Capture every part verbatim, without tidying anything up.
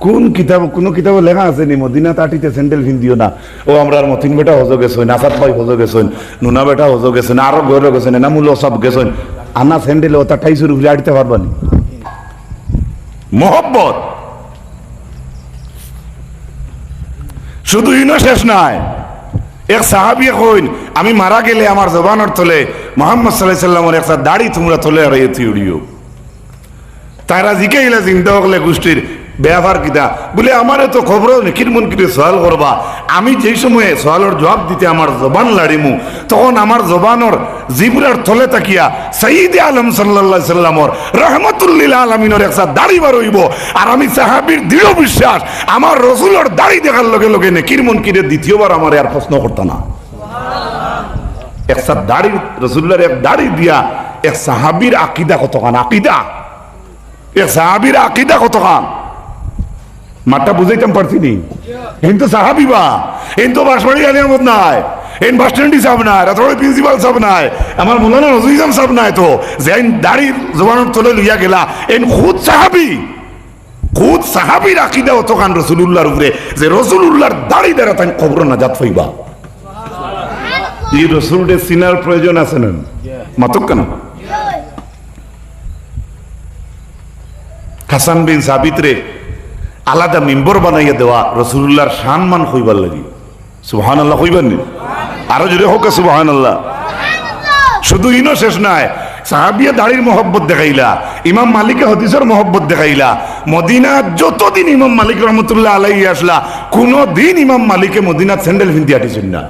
কোন কিতাব, কোনো কিতাবো লেখা আছে নি মদিনাত আটিতে স্যান্ডেল ফিন্দিও না? ও, আমরার মতিন বেটা হজো গেছইন, আসাদ ভাই হজো গেছইন, নুনা বেটা হজো গেছইন, আরো ঘরো গেছইন, এনামুল ওসাব গেছইন, আনা স্যান্ডেলে ওতা টাইসর উপরে আটিতে পারবা নি? মহব্বত। শুধু ইনো শেষ নায়, এক সাহাবিয়ে কইন, "আমি মারা গেলে আমার জবানর তলে মোহাম্মদ সাল্লাল্লাহু আলাইহি সাল্লামর একটা দাড়ি তুমরা তলে আড়াইয়া থুই উড়িও।" তারা জিকাইলা জিন্দা অকলে গুষ্টির বেয়াপার কিতা? বুলে, "আমারে তো কবরো নেকির মুনকিরে সওয়াল করবা, আমি যেই সময়ে সওয়ালর জবাব দিতে আমার জবান লাড়িমু, তখন আমার জবানর জিবরার তলে থাকিয়া সাইয়্যিদে আলম সাল্লাল্লাহু আলাইহি সাল্লামর রহমতুল্লিল আলামিনর একটা দাড়ি বার অইবো।" আর আমি সাহাবির দৃঢ় বিশ্বাস, আমার রসুলর দাড়ি দেখার লগে লগে নেকির মুনকিরে দ্বিতীয়বার আমারে আর প্রশ্ন করতা না। একটা দাড়ি, রসুলুল্লাহর এক দাড়ি দিয়া এক সাহাবির আকিদা কতখান, আকিদা, এক সাহাবির আকিদা কতখান। মাতটা বুঝাইতাম পারছি নি? এইন তো সাহাবি বা, এইন তো বাঁশবাড়ি আলী আহমদ নায়, এইন বাস স্ট্যান্ডি সাব নায়, রাতারবাড়ি প্রিন্সিপাল সাব নায়, আমার মৌলানা নজরুল ইসলাম সাব নায় তো, যেইন দাড়ি জবানর তলে লইয়া গেলা, এইন খুদ সাহাবি। খুদ সাহাবির আকিদা অতখান রসুলুল্লাহর উপরে যে রসুলুল্লাহর দাড়ি দ্বারা তাইন কবরো নাজাত পাইবা। এই রসুলরে চিনার প্রয়োজন আছে না? মাতউক্কা না? হাসান বিন সাবিতরে আলাদা মিম্বর বানাইয়া দেওয়া রসুলুল্লাহর শান মান কইবার লাগি। সুবহানাল্লাহ কইবার নি? আরো জোরে কউক্কা সুবহানাল্লাহ। শুধু ইনো শেষ নায়, সাহাবিয়ে দাড়ির মহব্বত দেখাইলা, ইমাম মালিকে হাদিসর মহব্বত দেখাইলা। মদিনাত যতদিন ইমাম মালিক রহমতুল্লাহ আলাইহি আসলা, কুনু দিন ইমাম মালিকে মদিনাত স্যান্ডেল ফিন্দি আটিছইন না।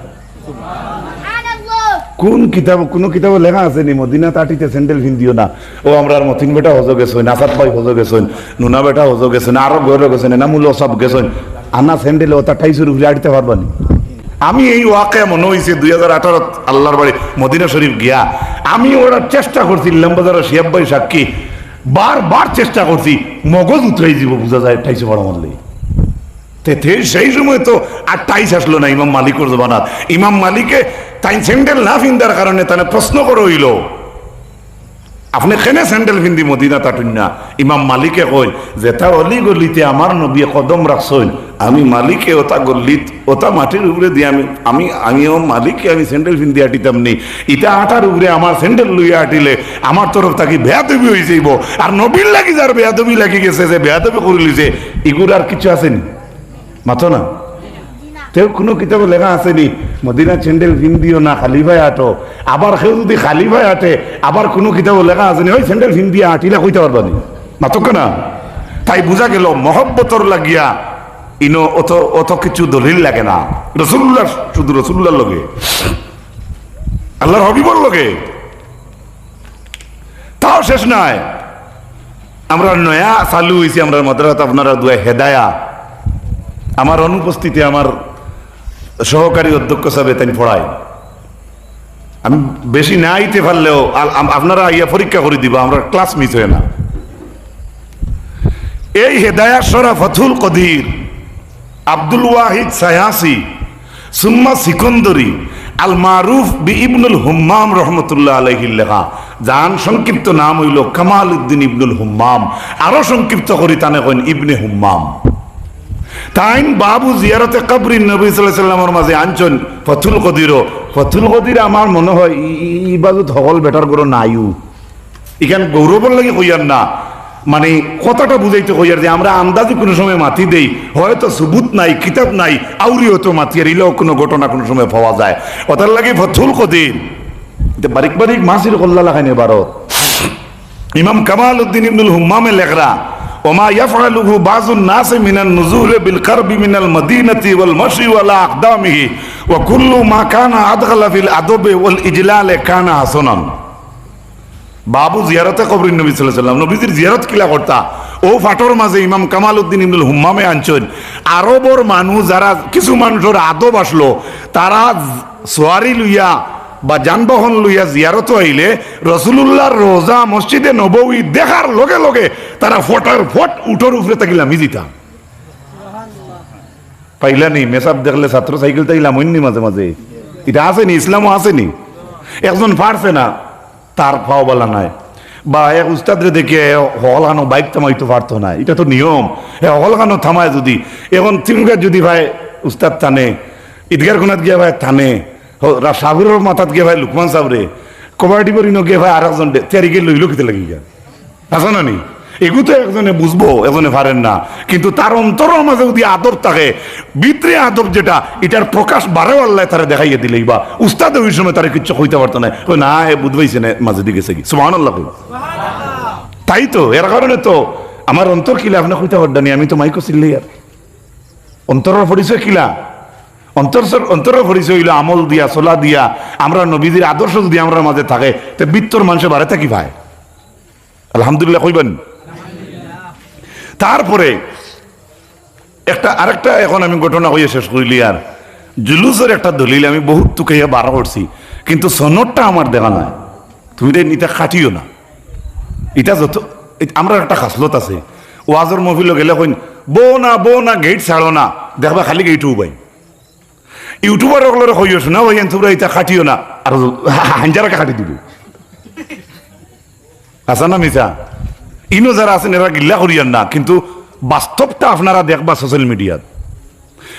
কোন কিতাব, কোনো কিতাবো লেখা আছে নি মদিনাত আটিতে স্যান্ডেল ফিন্দিও না? ও, আমরার মতিন বেটা হজো গেছইন, আসাদ ভাই হজো গেছইন, নুনা বেটা হজো গেছইন, আরো ঘরো গেছইন, এনামুল ওসাব গেছইন, আনা স্যান্ডেলে ওতা টাইসর উপরে আটিতে পারবা নি? আমি এই ওয়াকিয়া মনো অইছে দুই হাজার আঠারো আল্লাহর বাড়ি মদিনা শরীফ গিয়া, আমি ওরা চেষ্টা করছি, ইলাম বাজারো শিহাব ভাই সাক্ষী, বারবার চেষ্টা করছি, মগজ উতরাই যিবো, বুঝা যায় টাইসে পাড়া মারলে। তে, তে সেই সময় তো আর টাইস আসলো না ইমাম মালিকর জমানাত। ইমাম মালিকে তাইন স্যান্ডেল না ফিন্দার কারণে তানে প্রশ্ন করা অইলো, "আপনে কেনে স্যান্ডেল ফিন্দি মদিনাত আটইন না?" ইমাম মালিকে কইন, "যেতা অলি গলিতে আমার নবীয়ে কদম রাখছইন, আমি মালিকে ওতা গলিত, ওতা মাটির উপরে দিয়া আমি, আমি, আমিও মালিকে আমি স্যান্ডেল ফিন্দি আটিতাম নি। ইতা আটার উপরে আমার স্যান্ডেল লইয়া আটিলে আমার তরফ থাকি বেয়াদবি অই যাইবো। আর নবীর লাগি যার বেয়াদবি লাগি গেছে, যে বেয়াদবি করিলিছে, ইগুর আর কিছু আছে নি?" মাতো না? তেও কোনো কিতাবো লেখা আছে নি, মদিনাত স্যান্ডেল ফিন্দিও না, খালি পায়ে আটো? আবার কেউ যদি খালি পায়ে আটে, আবার কোনো কিতাবো লেখা আছে নি, ওই স্যান্ডেল ফিন্দিয়া আটিলা কইতা পারবা নি? মাতউক্কা না? তাই বুঝা গেল, মহব্বতর লাগিয়া ইনো অত, অত কিছু দলিল লাগে না। রসুলুল্লাহ, শুধু রসুলুল্লাহর লগে, আল্লাহর হাবিবর লগে। তাও শেষ নায়, আমরা নয়া চালু অইছি, আমরা মাদ্রাসাত আপনারা দুয়া হেদায়া, আমার অনুপস্থিতি আমার সহকারী অধ্যক্ষ সাহেব তাইন পড়ায়। আমি বেশি না আইতে পারলেও আল-, আম-, আপনারা আইয়া পরীক্ষা করি দিবা, আমরা ক্লাস মিস হয় না। এই হেদায়া শরা ফথুল কদির, আব্দুল ওয়াহিদ সায়াসি, সুম্মা সিকন্দরি, আল মারুফ বি ইবনুল হুম্মাম রহমতুল্লাহ আলাইহির লেখা, যান সংক্ষিপ্ত নাম অইলো কামাল উদ্দিন ইবনুল হুম্মাম, আরো সংক্ষিপ্ত করি তানে কইন ইবনে হুম্মাম। তাইন বাবু জিয়ারতে কবরিন নবী সাল্লাল্লাহু আলাইহি সাল্লামর মাঝে আনছইন ফথুল কদিরও। ফথুল কদির আমার মনে হয় ই, ই, ই বাজুত হকল বেটার ঘরো নাইও। ইখান গৌরবর লাগি কইয়ার না, মানে কথাটা বুঝাইতে কইয়ার যে আমরা আন্দাজি কোনো সময় মাতি দেই, হয়তো সুবুত নাই, কিতাব নাই, আউরি হয়তো মাতিয়ার, ইলাও কোনো ঘটনা কোনো সময় পাওয়া যায়। ওটার লাগি ফথুল কদির, ইতে বারিক বারিক মাসির কল্লা লাগাইন এবারও। ইমাম কামাল উদ্দিন ইবনুল হুম্মামে লেখরা, "ওমা ইয়াফআলুহু বাযুন নাসি মিনান নুজুলি বিল কারবি মিনাল মাদিনাতি ওয়াল মাশি আলা আকদামিহি ওয়া কুল্লু মা কানা আদখালা ফিল আদবি ওয়াল ইজলালি কানা হাসানান।" বাবু জিয়ারতে কবরিন নবী সাল্লাল্লাহু আলাইহি ওয়াসাল্লাম, নবীজির জিয়ারত কিলা করতা? ও ফাটর মাঝে ইমাম কামাল উদ্দিন ইবনুল হুম্মামে আনছইন, আরবর মানুষ যারা কিছু মানুষর আদব আসলো, তারা সোয়ারি লইয়া বা যানবাহন লইয়া জিয়ারত আইলে রসুলুল্লাহর রোজা মসজিদে নববী দেখার লগে লগে তারা ফটার ফট উঠর উপরে থাকি লামি দিতা। পাইলা নি? মেসাব দেখলে ছাত্র সাইকেল তাই লামইন নি মাঝে মাঝে। ইটা আছে নি? ইসলামও আছে নি? একজন পারছে না, তার পাও বালা নাই। বা এক উস্তাদরে দেখে হকলখানো বাইক থামাইতো পারতো না, ইটা তো নিয়ম। হে হকলখানো থামায় যদি, এখন তিমুকাত যদি ভাই উস্তাদ থানে, ইদগার কোনাত গিয়া ভাই থানে, হ-, রা-, সাগরর মাথাত গিয়া ভাই লুকমান সাবরে, কবাডি বরিনো গিয়া ভাই আর একজন দে-, তেয়ারিকে লইল কিতা লাগি গিয়া? আছে না নি? এগু তো একজনে বুঝবো, একজনে পারেন না, কিন্তু তার অন্তরর মাঝে যদি আদব থাকে, ভিতরে আদব যেটা, ইটার প্রকাশ বারেও আল্লায় তারে দেখাইয়া দিলে, বা উস্তাদে ওই সময় তারে কিচ্ছু কইতা পারতো না, কয়, "না, হে বুঝ পাইছে না, মাঝে দিকে গেছে কি।" সুবহানাল্লাহ কই। তাই তো, এর কারণে তো আমার অন্তর কিলা আপনে কইতা পারডা নি, আমি তো মাইকো চিল্লাই আর। অন্তরর পরিচয় কিলা? অন্তর, অন্তরর পরিচয় অইলো আমল দিয়া, চলা দিয়া। আমরা নবীজির আদর্শ যদি আমরার মাঝে থাকে, তে ভিতর মানুষে বারে থাকি পায়। আলহামদুলিল্লাহ কইবেন। তারপরে একটা, আরেকটা এখন আমি ঘটনা কইয়া শেষ করিলি আর। জুলুসর একটা দলিল আমি বহুত তুকাইয়া বার করছি, কিন্তু সনদটা আমার দেখা নাই। তুমি তাই নিতে খাটিও না। ইটা যত, ইটা আমরার একটা খাসলত আছে, ওয়াজর মহফিলো গেলে কইন, "বো না, বো না, গেইট ছাড়ো না।" দেখবা খালি গেইটও উবাই। ইউটিউবার অকলরে কইও, "শুনা ভাই, তোমরা ইটা খাটিও না।" আর হাঞ্জারাকে খাটি দিবো। হাছা না মিছা? ইনো যারা আছেন, এরা গিল্লা করিয়ার না, কিন্তু বাস্তবটা আপনারা দেখবা সোশ্যাল মিডিয়াত।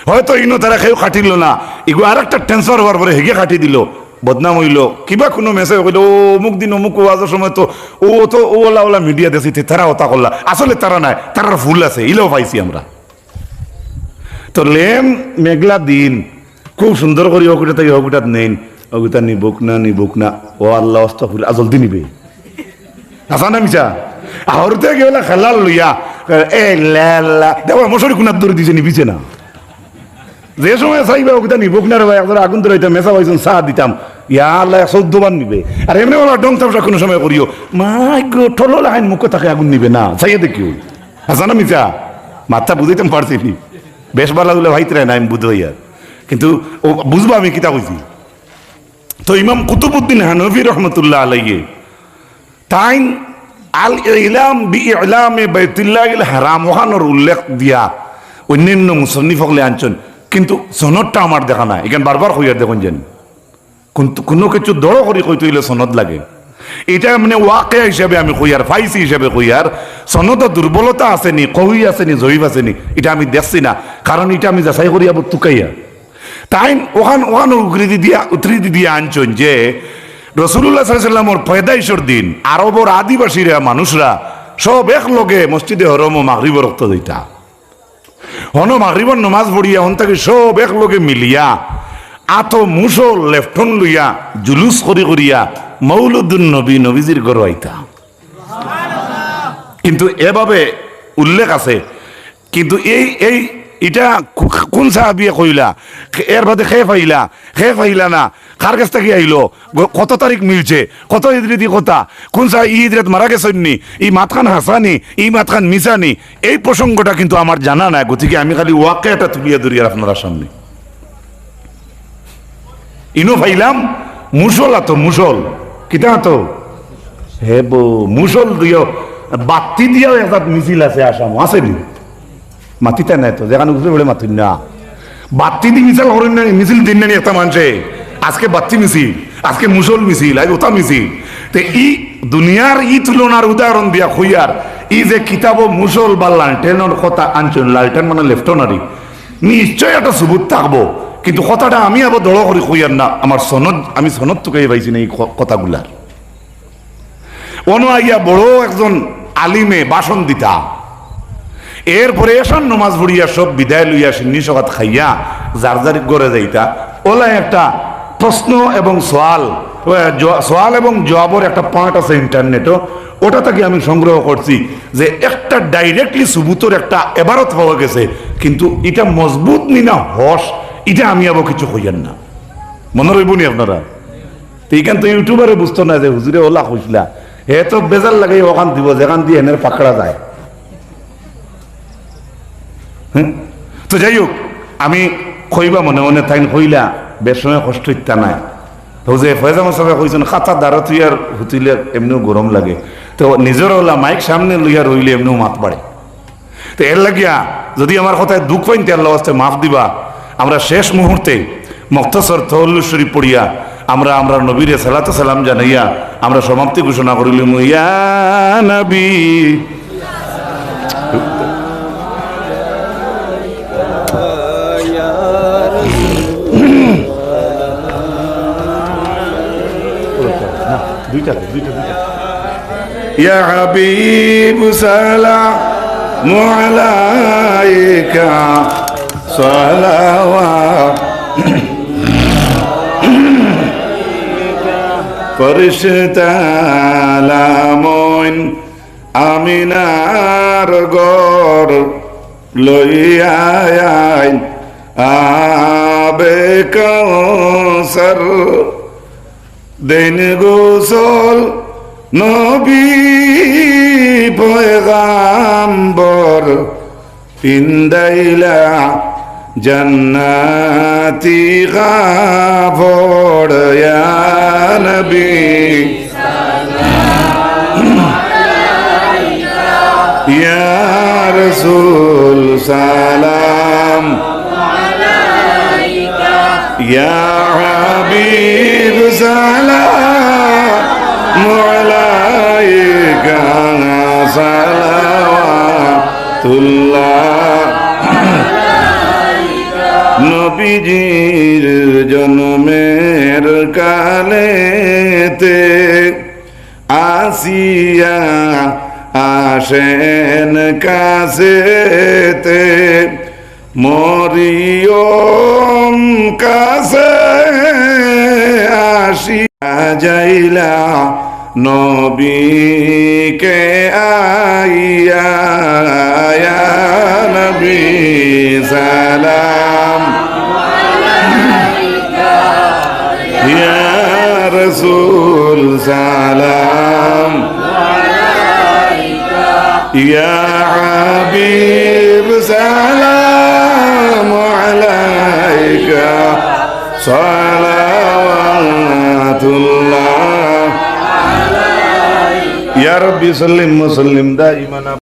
হয়তো ইনো তারা কেউ খাটিল না, ইগু আরেকটা ট্রান্সফার হওয়ার পরে হেগে খাটি দিল, বদনাম অইলো, কিবা কুনু মেসেজ অইলো, "ও অমুক দিন অমুক ওয়াজর সময় তো ও তো ও ওলা ওলা মিডিয়া দেখছি, তে তারা ওতা করলা।" আসলে তারা নায়, তারার ভুল আছে, ইলাও পাইছি আমরা। তো লেম মেঘলা দিন, খুব সুন্দর করি অগুটা থাকি অগুটাত নেইন, অগুটা নিবুক না, নিবুক না, ও আল্লাহ, আস্তাগফিরুল্লাহ, আ, জলদি নিবে। হাছা না মিছা? আহরতে গেলা খেলার লইয়া, এ লা লা, দেখো মশারি কুনাত দৌড়ি দিছে, নিবিছে না। যে সময় চাইবা অগুটা নিবুক না রে ভাই, একজোড়া আগুন ধরাইতাম, মেসা পাইছুন চা দিতাম, ইয়া আল্লাহ, চৌদ্দ বার নিবে। আর এমনি ওলা ডং তামশা কুনু সময় করিও, "মাই গো, ঠলো লাখান মুখো থাকে, আগুন নিবে না।" চাইয়া দেখিও। হাছা না মিছা? মাতটা বুঝাইতাম পারছি নি? বেশ ভালা অইলে ভাইতরে না, আমি বুঝাই আর। কিন্তু ও বুঝবা আমি কিতা কইছি। তো ইমাম কুতুবউদ্দিন হানফি রহমতুল্লাহ আলাইহি তাইন আল ইলাম বি ইলামে বাইতুল্লাহিল হারাম ওখানোর উল্লেখ দিয়া অন্যান্য মুসন্নিফ অকলে আনছইন, কিন্তু সনদটা আমার দেখা নাই। ইখান বারবার কইয়ার দেখইন জানি। কুন-, কুনু কিছু দড় করি কইতে অইলে সনদ লাগে। ইটা মানে ওয়াকিয়া হিসাবে আমি কইয়ার, পাইছি হিসাবে কইয়ার, সনদো দুর্বলতা আছে নি, কওয়ি আছে নি, জয়ীফ আছে নি, ইটা আমি দেখছি না, কারণ ইটা আমি যাচাই করিয়া আবার তুকাইয়া। তাইন ওখান, ওখান উকরিদি দিয়া, উতরিদি দিয়া আনছইন যে রাসূলুল্লাহ সাল্লাল্লাহু আলাইহি ওয়াসাল্লামর পয়দাইশর দিন আরবর আদিবাসীরা, মানুষরা সব একলগে মসজিদে হরমো মাগরিবর ওয়াক্ত যাইতা। হনো মাগরিবর নমাজ পড়িয়া হন থাকি সব একলগে মিলিয়া আতো মুসল লেফটন লইয়া জুলুস করি করিয়া মৌলুদুন নবী, নবীজির ঘরো আইতা। কিন্তু এভাবে উল্লেখ আছে, কিন্তু এই, এই, ইটা কু-, কুন সাহাবিয়ে কইলা, এর বাদে কে পাইলা, কে পাইলা না, কার গেছ থাকি আইলো, গ-, কত তারিখ মিলছে, কত হিজরিদি কথা, কুন সা-, ই হিজরিত মারা গেছইন নি, ই মাতখান হাছা নি, ই মাতখান মিছা নি, এই প্রসঙ্গটা কিন্তু আমার জানা নাই। গতিকে আমি খালি ওয়াকিয়াটা তুলিয়া ধরিয়ার আপনারার সামনে। ইনো পাইলাম মুসল আতো, মুসল। কিতা আতো? হে বো, মুসল দিয়াও, বাত্তি দিয়াও এক জাত মিছিল আছে আসামো, আছে নি? মাতিতা নাই তো, যেখান উপরে বলে মাতুন না। বাত্তি দি মিছিল করইন না নি, মিছিল দিন না নি একটা মানষে। আজকে বাত্তি মিছিল, আজকে মুসল মিছিল, আইজ ওতা মিছিল। তে ই দুনিয়ার ই তুলনার উদাহরণ দিয়া কইয়ার, ই যে কিতাবো মুসল বা লালটেনর কথা আনছইন, লালটেন মানে লেফটনারি, নিশ্চয় একটা সুবুত থাকবো, কিন্তু কথাটা আমি আবার দড় করি কইয়ার না, আমার সনদ, আমি সনদ তুকাইয়া পাইছি না ই ক-, কথাগুলার। অনো আইয়া বড় একজন আলিমে ভাষণ দিতা, এরপরে এশার নমাজ পড়িয়া সব বিদায় লইয়া সিন্নি সকাত খাইয়া যার যার ঘরে যাইতা। ওলা একটা প্রশ্ন এবং সওয়াল, আহ, জোয়া-, সওয়াল এবং জবাবর একটা পার্ট আছে ইন্টারনেটো, ওটা থাকি আমি সংগ্রহ করছি যে একটা ডাইরেক্টলি সুবুতর একটা এবারত পাওয়া গেছে, কিন্তু ইটা মজবুত নি না হস, ইটা আমি আবার কিছু কইয়ার না। মনো রইবো নি আপনারা? তে ইখান তো ইউটিউবারে বুঝতো না যে হুজুরে ওলা কইছলা, হে তো বেজার লাগাই ওখান দিব যেখান দিয়া হেনের পাকড়া যায়। হ্যাঁ? তো যাই হোক, আমি কইবা মনে মনে তাইন কইলা, বেশ সময় কষ্ট ইত্যা নাই। তো যে ফয়েজ আহমদ সাহেব কইছইন, "খাতা দাঁড়া তুই আর হুতিলে এমনেও গরম লাগে।" তো নিজর ওলা মাইক সামনে লইয়া রইলে এমনেও মাত বাড়ে। তো এর লাগিয়া যদি আমার কথায় দুখ পাইন, তে আল্লাহ ওয়াস্তে মাফ দিবা। আমরা শেষ মুহূর্তে মুখতসর তওয়াল্লুদ শরীফ পড়িয়া আমরা আমরার নবীরে সালাত সালাম জানাইয়া আমরা সমাপ্তি ঘোষণা করিলিমু। ইয়া নবী। يا حبيب سلام عليك صلوات فرشتة الأمين آمنة رغور لويا آبِ كوثر دين غسل نبي পয়গাম্বর পিন্দাইলা জান্নাতি কাপড়। ইয়া নবী, ইয়া রাসূল সালাম, ইয়া হাবিব সালাম আলাইকা সালাওয়াতুল্লাহ। নবীজির জন্মের কালেতে আসিয়া আসেন কাছেতে, মরিয়ম কাছে আসিয়া যাইলা নবীকে আইয়া। ইয়া নবী সালাম, ইয়া রাসূল সালাম, ইয়া হাবিব সালাম আলাইকা সালাওয়াতুল্লাহ। ইয়া রাব্বি সাল্লিম ওয়া সাল্লিম দাইমান